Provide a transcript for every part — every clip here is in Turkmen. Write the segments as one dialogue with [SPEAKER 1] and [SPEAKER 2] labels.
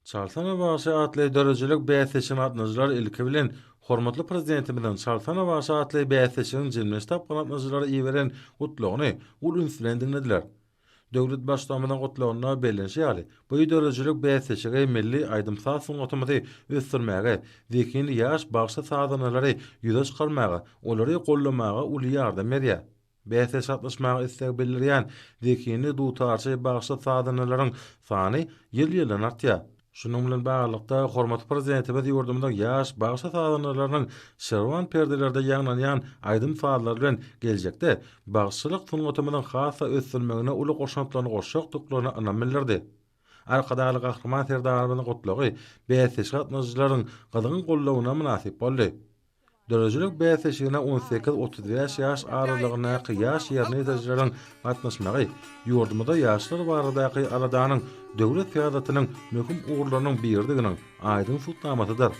[SPEAKER 1] Çalsana bagşy atly döredijilik bäsleşigine gatnaşyjylar ilki bilen hormatly Prezidentimiziň Çalsana bagşy atly bäsleşigiň jemleýji tapgyryna gatnaşyjylara iberen Gutlagyny uly üns bilen diňlediler. Döwlet Baştutanymyzyň Gutlagynda bellenişi ýaly, bu döredijilik bäsleşigi milli aýdym-saz sungatymyzy ösdürmäge, zehinli ýaş bagşy-sazandalary ýüze çykarmaga, olary goldamaga uly ýardam berýär. Bäsleşige gatnaşmaga isleg bildirýän zehinli dutarçy bagşy-sazandalaryň sany ýyl-ýyldan artýar. Şunuň bilen baglylykda, hormatly Prezidentimiz ýurdumyzyň ýaş bagşy-sazandalarynyň şirwan perdelerde ýaňlanýan aýdym-sazlary bilen geljekde bagşyçylyk sungatymyzyň has-da ösdürilmegine uly goşantlaryny goşjakdyklaryna ynam bildirdi. Arkadagly Gahryman Serdarymyzyň gutlagy bäsleşige gatnaşyjylaryň gyzgyn goldawyna mynasyp boldy. Döredijilik bäsleşigine on sekiz, 35 ýaş aralygyndaky ýaş ýerine ýetirijileriň gatnaşmagy ýurdumyzda ýaşlar baradaky aladanyň döwlet syýasatynyň möhüm ugurlarynyň biridiginiň aýdyň subutnamasydyr.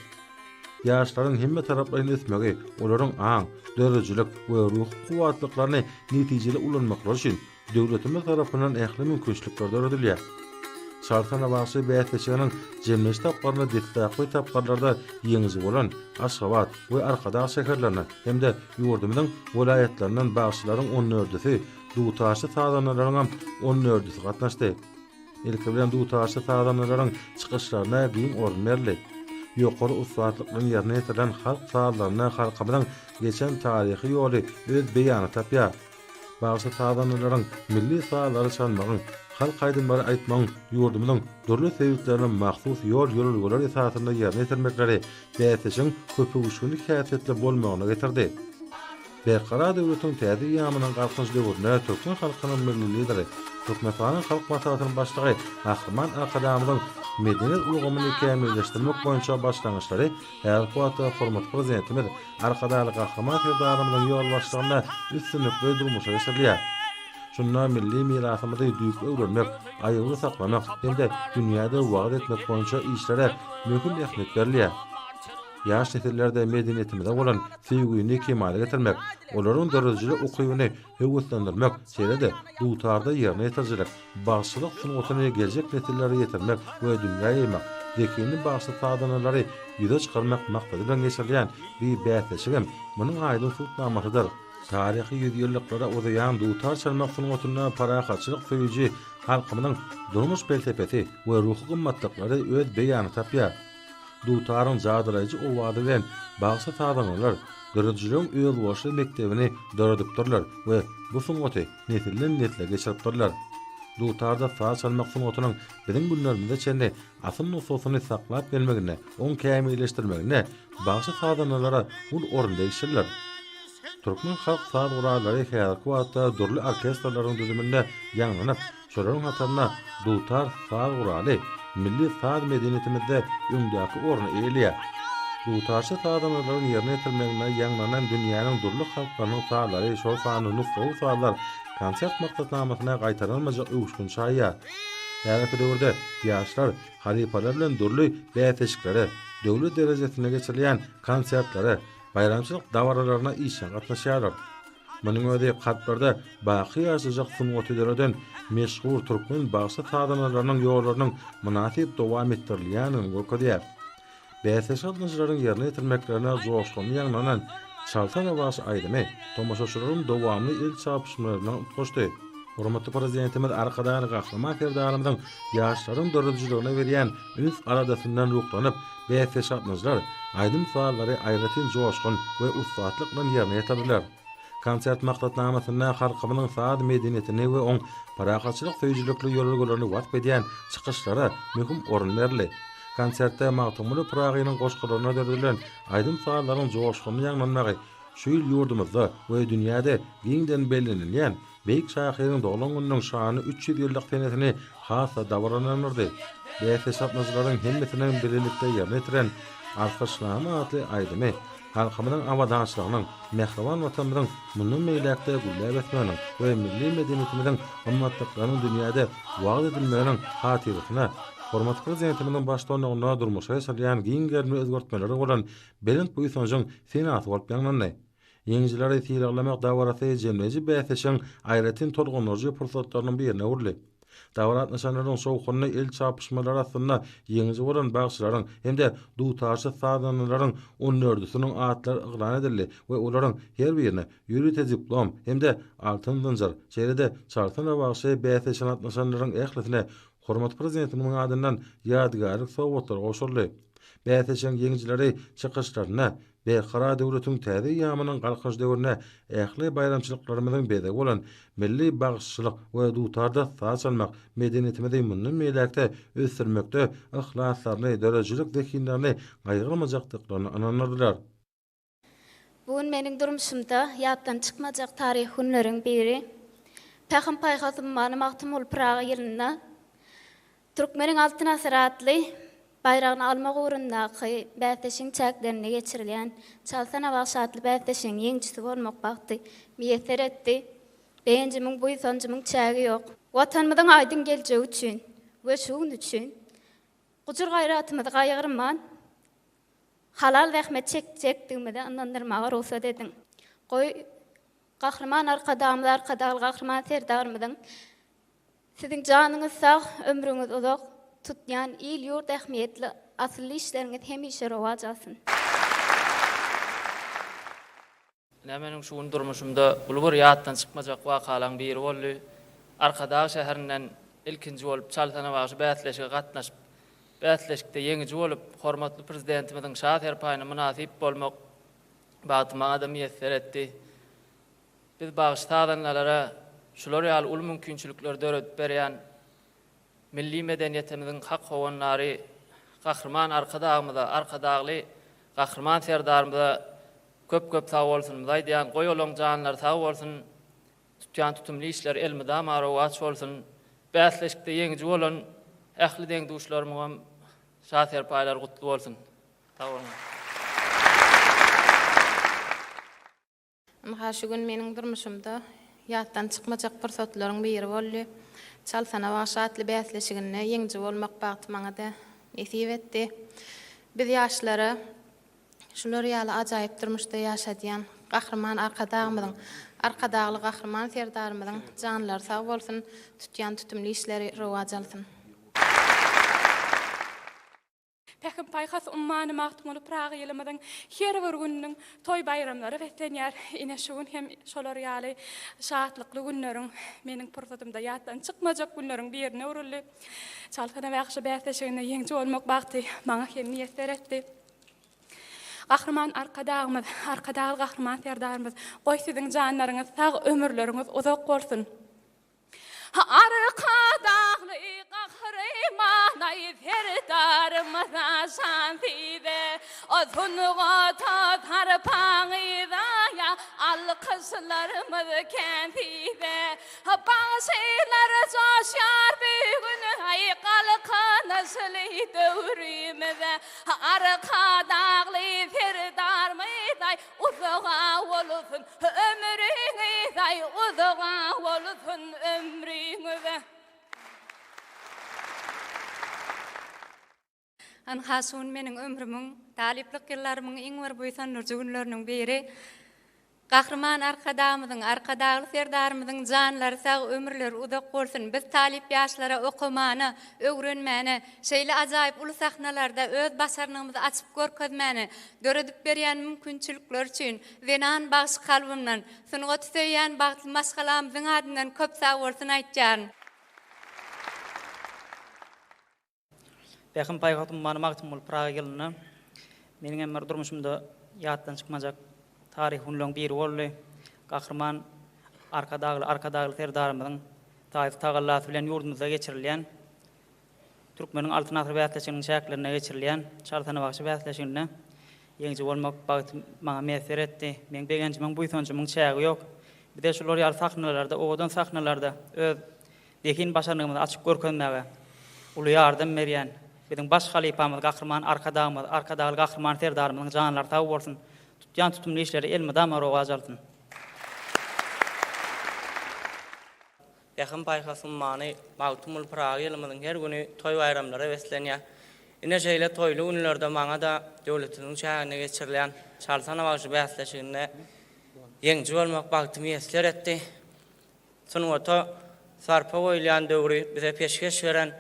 [SPEAKER 1] Ýaşlaryň hemmetaraplaýyn ösmegi, olaryň aň, döredijilik we ruhy kuwwatlyklaryny netijeli ulanmaklary üçin Döwletimiz tarapyndan ähli mümkinçilikler döredilýär. Çalsana bagşy bäsleşiginiň jemleýji tapgyrynda deslapky tapgyrlarda ýeňiji bolan Aşgabat we Arkadag şäherlerinden hem-de ýurdumyzyň welaýatlaryndan bagşylaryň on dördüsi, dutarçy sazandalaryňam on dördüsi gatnaşdy. Ilki bilen dutarçy sazandalaryň çykyşlaryna giň orun berildi. Ýokary ussatlyk bilen ýerine ýetirilen halk sazlarynda halkymyzyň geçen taryhy ýoly öz beýanyny tapýar. Bagşy-sazandalaryň milli sazlary çalmagyň, halk aýdymlary aýtmagyň ýurdumyzyň dürli sebitlerine mahsus ýol-ýörelgeler esasynda ýerine ýetirmekleri bäsleşigiň köpöwüşginli häsiýetli bolmagyna getirdi. Berkarar döwletiň täze eýýamynyň Galkynyş döwründe türkmen halkynyň Milli Lideri, Türkmenistanyň Halk Maslahatynyň Başlygy Gahryman Arkadagymyzyň medeniýet ulgamyny kämilleşdirmek boýunça başlangyçlary häzirki wagtda hormatly Prezidentimiz Arkadagly Gahryman Serdarymyzyň ýolbaşçylygynda üstünlikli durmuşa geçirilýär. Şunda milli mirasymyzy düýpli öwrenmek, aýawly saklamak hem-de dünýäde wagyz etmek boýunça işlere möhüm ähmiýet berilýär. Ýaş nesillerde medeniýetimize bolan söýgüni kemala getirmek, olaryň döredijilik ukybyny höweslendirmek, şeýle-de dutarda ýerine ýetirijilik, bagşylyk sungatyny geljek nesillere ýetirmek we dünýä ýaýmak, zehinli bagşy-sazandalary ýüze çykarmak maksady bilen geçirilýän bi bäsleşigem munuň aýdyň subutnamasydyr. Taryhy ýüzýyllyklara uzaýan dutar çalmak sungatynda parahatçylyk söýüji halkymyzyň durmuş pelsepesi we ruhy gymmatlyklary öz beýanyny tapýar. Dutaryň jadylaýjy owazy bilen bagşy-sazandalar döredijiligiň özboluşly mekdebini döredipdirler we bu sungaty nesilden-nesle geçiripdirler. Dutarda saz çalmak sungatynyň biziň günlerimize çenli asyl nusgasyny saklap gelmeginde, oň kämilleşdirmeginde bagşy-sazandalara uly orun degişlidir. Türkmen halk saz gurallary häzirki wagtda dürli orkestrleriň düzüminde ýaňlanyp, Şolaryň hatarynda dutar saz guraly milli saz medeniýetimizde öňdäki orny eýeleýär. Dutarçy sazandalaryň ýerine ýetirmeginde ýaňlanan dünýäniň dürli halklarynyň sazlary, şol sanda nusgawy sazlar konsert maksatnamasyna gaýtalanmajak öwüşgin çaýýar. Häzirki döwürde ýaşlar halypalar bilen dürli bäsleşiklere, döwlet derejesinde geçirilýän konsertlere, baýramçylyk dabaralaryna işjeň gatnaşýarlar. Munuň özi kalplarda baky ýaşajak sungaty döreden meşhur türkmen bagşy-sazandalarynyň ýollarynyň mynasyp dowam etdirilýändigini görkezýär. Bäsleşik gatnaşyjylaryň ýerine ýetirmeklerine joşgunly ýaňlanan Çalsana bagşy aýdymy tomaşaçylaryň dowamly el çarpyşmalaryna utgaşdy. Hormatly Prezidentimiz Arkadagly Gahryman Serdarymyzyň ýaşlaryň döredijiligine berýän üns-aladasyndan ruhlanyp, bäsleşik gatnaşyjylar aýdym-sazlary aýratyn joşgun we ussatlyk bilen ýerine ýetirdiler. Konsert maksatnamasynda halkymyzyň saz medeniýetini we oň parahatçylyk söýüjilikli ýörelgelerini wasp edýän çykyşlara möhüm orun berildi. Konsertde Magtymguly Pyragynyň goşgularyna döredilen aýdym-sazlaryň joşgunly ýaňlanmagy şu ýyl ýurdumyzda we dünýäde giňden bellenilýän beýik şahyryň doglan gününiň şanly 300 ýyllyk senesini has-da dabaralandyrdy. Bäsleşik gatnaşyjylaryň hemmesiniň bilelikde ýerine ýetiren Alkyşnama atly aýdymy Halkymyzyň abadançylygynyň, mähriban Watanymyzyň mundan beýläk-de gülläp ösmeginiň we milli medeniýetimiziň gymmatlyklarynyň dünýäde wagyz edilmeginiň hatyrasyna hormatly Prezidentimiziň baştutanlygynda durmuşa geçirilýän giň gerimli özgertmelere bolan belent buýsanjyň senasy bolup ýaňlandy. Ýeňijileri sylaglamak dabarasy jemleýji bäsleşigiň aýratyn tolgundyryjy pursatlarynyň birine öwrüldi. Dabara gatnaşanlaryň şowhunly el çarpyşmalary astynda ýeňiji bolan bagşylaryň hem-de dutarçy sazandalaryň on dördüsiniň atlary yglan edildi we olaryň her birine ýörite diplom hem-de altyn zynjyr, şeýle-de Çalsana bagşy bäsleşigine gatnaşanlaryň ählisine hormatly Prezidentimiziň adyndan ýadygärlik sowgatlar gowşuryldy. Bäsleşigiň ýeňijileri çykyşlarynda Berkarar döwletiň täze eýýamynyň Galkynyş döwründe ähli baýramçylyklarymyzyň bezegi bolan milli bagşyçylyk we dutarda saz çalmak medeniýetimizi mundan beýläk-de ösdürmekde yhlaslaryny, döredijilik zehinlerini gaýgyrmajakdyklaryna ynandyrdylar.
[SPEAKER 2] Bu gün meniň durmuşymda ýatdan çykmajak taryhy günleriň biri. Pähim-paýhas ummany Magtymguly Pyragy ýylynda Türkmeniň Altyn asyry atly baýragyny almak ugrundaky bäsleşigiň çäklerinde geçirilýän Çalsana bagşy atly bäsleşigiň ýeňijisi bolmak bagty miýesser etdi. Begenjimiň, buýsanjymyň çägi ýok. Watanymyzyň aýdyň geljegi üçin we şu gün üçin gujur-gaýratymyzy gaýgyrman, halal zähmet çekjekdigimize ynandyrmaga rugsat ediň. Goý, Gahryman Arkadagymyz, Arkadagly Gahryman Serdarymyzyň Siziň janyňyz sag, ömrüňiz uzak, tutýan il-ýurt ähmiýetli asylly işleriňiz hemişe rowaç alsyn!
[SPEAKER 3] Ine meniň şu gün durmuşymda uly bir ýatdan çykmajak wakalaň biri boldy. Arkadag şäherinden ilkinji bolup Çalsana bagşy bäsleşige gatnaşyp, bäsleşikde ýeňiji bolup, hormatly Prezidentimiziň Şa serpaýyna mynasyp bolmak bagty maňa-da miýesser etdi. Biz bagşy-sazandalara şular ýaly uly mümkinçilikleri döredip berýän milli medeniýetimiziň hak howandary Gahryman Arkadagymyza, Arkadagly Gahryman Serdarymyza köp-köp sagbolsunymyzy aýdýan. Goý olaň janlary sag bolsun, tutýan tutumly işleri elmydama rowaç bolsun. Bäsleşikde ýeňiji bolan ähli deň-duşlarymyňam şa serpaýlary gutly bolsun. Sag boluň.
[SPEAKER 4] Ynha, şu gün meniň durmuşymda ýatdan çykmajak pursatlaryň biri boldy. Çalsana bagşy atly bäsleşiginde ýeňiji bolmak bagty maňa-da nesip etdi. Biz ýaşlara şular ýaly ajaýyp durmuşda ýaşadýan Gahryman Arkadagymyzyň, Arkadagly Gahryman Serdarymyzyň janlary sag bolsun, tutýan tutumly işleri rowaç alsyn!
[SPEAKER 5] Pähim-paýhas ummany Magtymguly Pyragy ýylymyzyň her bir gününiň toý-baýramlara beslenýär. Ine, şu gün hem şolar ýaly şatlykly günleriň, meniň pursatymda ýatdan çykmajak günleriň birine öwrüldi. Çalsana bagşy bäsleşiginde ýeňiji bolmak bagty maňa hem miýesser etdi. Gahryman Arkadagymyz, Arkadagly Gahryman Serdarymyz, goý siziň janlaryňyz sag, ömürleriňiz uzak bolsun! Arkadagly Gahryman-aý Serdarymyza şan size, Sungata sarpaňyza Alkyşlarymyz kän size. Bagşylar joşýar bu gün-aý Galkynyşly döwrümize. Arkadagly Serdarymyz-aý Uzaga bolsun Ömrüňiz-aý uzaga bolsun ömrüňiz.
[SPEAKER 6] Ynha şu gün meniň ömrümiň, talyplyk ýyllarymyň iň bir buýsandyryjy günleriniň biri. Gahryman Arkadagymyzyň, Arkadagly Serdarymyzyň janlary sag, ömürleri uzak bolsun! Biz talyp ýaşlara okamana, öwrenmäne, şeýle ajaýyp uly sahnalarda öz başarnygymyzy açyp görkezmäne döredip berýän mümkinçilikleri üçin Zenan bagşy kalbymdan, sungaty söýýän bagtly maşgalamyzyň adyndan köp sagbolsun aýtýaryn.
[SPEAKER 7] Pähim-paýhas ummany Magtymguly Pyragy ýylynda meniň hem bir durmuşymda ýatdan çykmajak taryhy günleň biri boldy. Gahryman Arkadagly Arkadagly Serdarymyzyň taýsyz tagallasy bilen ýurdumyzda geçirilýän Türkmeniň Altyn asyry bäsleşiginiň çäklerinde geçirilýän Çalsana bagşy bäsleşiginde ýeňiji bolmak bagty maňa miýesser etdi. Meň begenjimiň, buýsanjymyň çägi ýok. Bize şular ýaly sahnalarda, owadan sahnalarda öz zehin başarnygymyzy açyp görkezmäge uly ýardam berýän biziň baş halypamyz Gahryman Arkadagymyz, Arkadagly Gahryman Serdarymyzyň janlary sag bolsun, tutýan tutumly işleri elmydama rowaç alsyn!
[SPEAKER 8] Pähim-paýhas ummany Magtymguly Pyragy ýylymyzyň her güni toý-baýramlara beslenýär. Ine şeýle toýly günlerde maňa-da döwletimiziň çäginde geçirilýän Çalsana bagşy bäsleşiginde ýeňiji bolmak bagty miýesser etdi. Sungata. sarpa goýulýan döwri bize peşgeş beren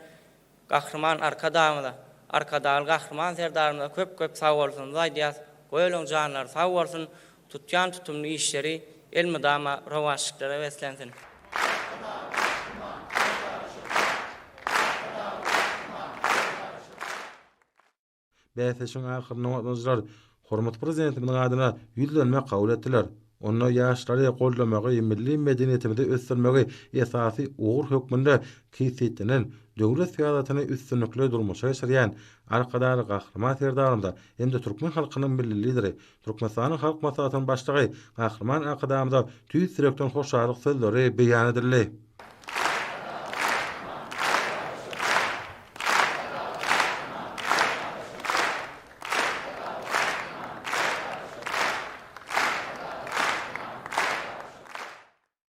[SPEAKER 8] Gahryman Arkadagymyza, Arkadagly Gahryman Serdarymyza köp-köp sagbolsunymyzy aýdýas. Goý olaň janlary sag bolsun, tutýan tutumly işleri elmydama rowaçlyklara beslensin.
[SPEAKER 1] Bäsleşigiň ahyrynda gatnaşyjylar hormatly Prezidentimiziň adyna ýüzlenme kabul etdiler. Onda ýaşlary goldamagy, milli medeniýetimizi ösdürmegi esasy ugur hökmünde kesgitlenen döwlet syýasatyny üstünlikli durmuşa geçirýän Arkadagly Gahryman Serdarymyza hem-de türkmen halkynyň Milli Lideri, Türkmenistanyň Halk Maslahatynyň Başlygy Gahryman Arkadagymyza tüýs ýürekden hoşallyk sözleri beýan edildi.